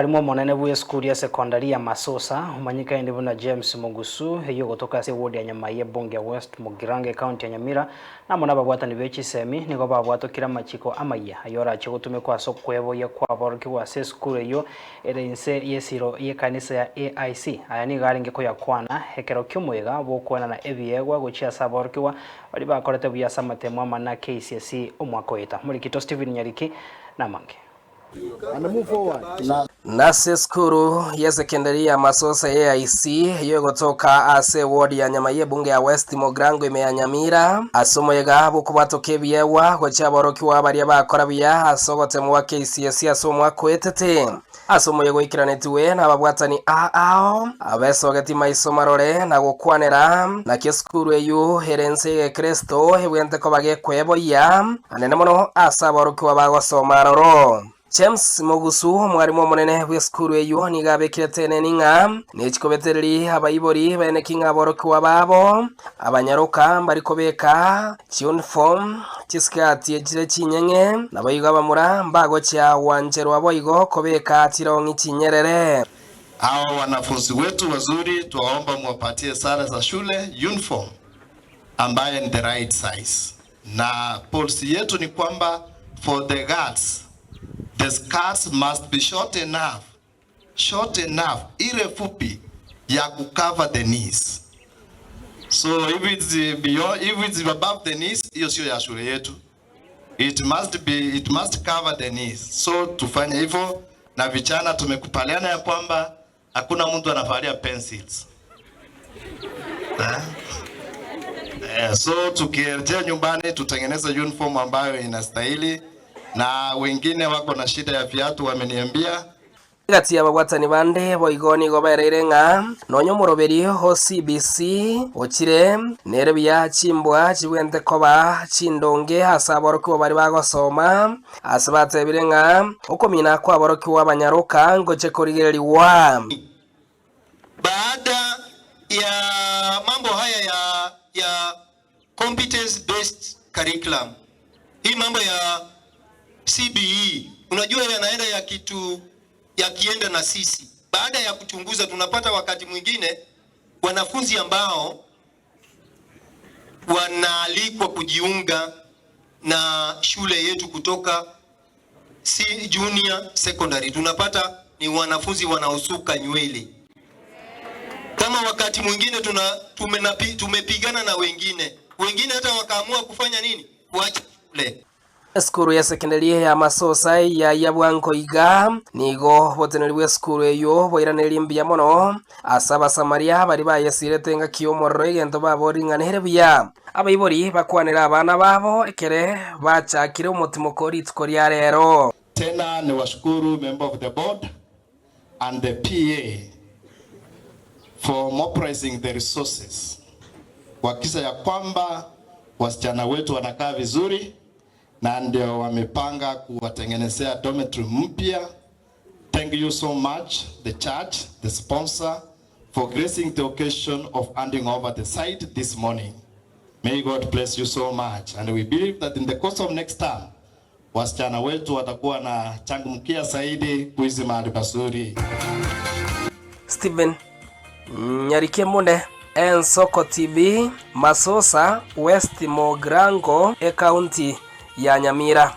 Omwalimu omonene bw'esukuru ya sekondari ya Masosa, omanyekaine buna James Mugusu, eyio ogotoka ase eward ya Nyamai ebunge ya West Mugirango ecounty ya Nyamira, na amo nababwatani be chisemi nigo babwatokire amachiko amayia ayio orachie gotumekwa ase okweboyia kw'aborokigwa ase esukuru eyio ere inse y'esiro y'ekanisa ya AIC. Aya nigo arenge koyakwana ekero ki'omoyega bw'okoenana ebiegwa gochia ase aborokigwa baria bakorete buya ase amatemo amanene a KCSE omwaka oeta. Morikito Stephen Nyariki namange. Nase esukuru y'esekendari ya Masosa AIC eyio egotoka ase eward ya Nyamai ebunge ya West Mogrango ime ya Nyamira ase omoyega bw'okobwatoka ebiegwa gochia aborokigwa baria bakora buya ase ogotemwa gwa KCSE ase omwaka oetete. Ase omoyega oikeranetigwe nababwatani aao abesogeti maiso marore na gokwanera naki esukuru eyio ere ense y'egekristo ebwente koba gekweboyia anene mono ase aborokigwa bagosoma aroro. James Mogusu, omwarimu omonene bw'esukuru eyio nigo abekire teneni ng'a nechikobetereri abaibori baeneki ng'a aborokigwa babo abanyaroka mbari kobeka chiuniform, chisikati echire chinyeng'e, naboigo abamura mbagochia gwancherwa boigo kobeka chirong'i chinyerere. Hawa wanafunzi wetu wazuri twaomba muwapatie sare za shule, uniform, ambaye ni the right size. Na policy yetu ni kwamba for the girls, the skirts must be short enough, short enough, ile fupi ya kucover the knees. So if it's beyond, if it's above the knees, hiyo sio ya shule yetu. It must be, it must cover the knees. So tufanye hivyo na vijana tumekubaliana ya kwamba hakuna mtu anavalia pencils. Eh? Eh, so tukirejea nyumbani tutengeneze uniform ambayo inastahili, na wengine wako na shida ya viatu wameniambia. Egati y'ababwatani bande boigo nigo baereire ng'a nonya omoroberi o CBC ochire nere buya chimbwa chibwente koba chindonge ase aborokigwa baria bagosoma, ase batebire ng'a okomina kw'aborokigwa abanyaroka ngoche korigererigwa. Baada ya mambo haya ya ya competence based curriculum, hii mambo ya CBE unajua yanaenda ya kitu yakienda na sisi. Baada ya kuchunguza, tunapata wakati mwingine wanafunzi ambao wanaalikwa kujiunga na shule yetu kutoka si junior secondary, tunapata ni wanafunzi wanaosuka nywele. Kama wakati mwingine tuna tumenapi, tumepigana na wengine wengine hata wakaamua kufanya nini, kuacha shule. Esukuru ya sekendari ya Masosa yayia bwango iga, nigo oboteneneri bw'esukuru eyio boiranerie mbuya mono ase Abasamaria baria bayesirete engaki y'omorero egento baboring'anere buya. Abaibori bakwanere abana babo ekere bachakire omotimoko rituko ria rero. Tena niwashukuru member of the board and the PA for mobilizing the resources kuhakikisha ya kwamba wasichana wetu wanakaa vizuri na ndio wamepanga kuwatengenezea dormitory mpya. Thank you so much the church, the sponsor for gracing the occasion of handing over the site this morning. May God bless you so much and we believe that in the course of next term wasichana wetu watakuwa na changamkia zaidi kuishi mahali pazuri. Stephen Nyarike Mune, Ensoko TV, Masosa, West Mogrango, Ekaunti ya Nyamira.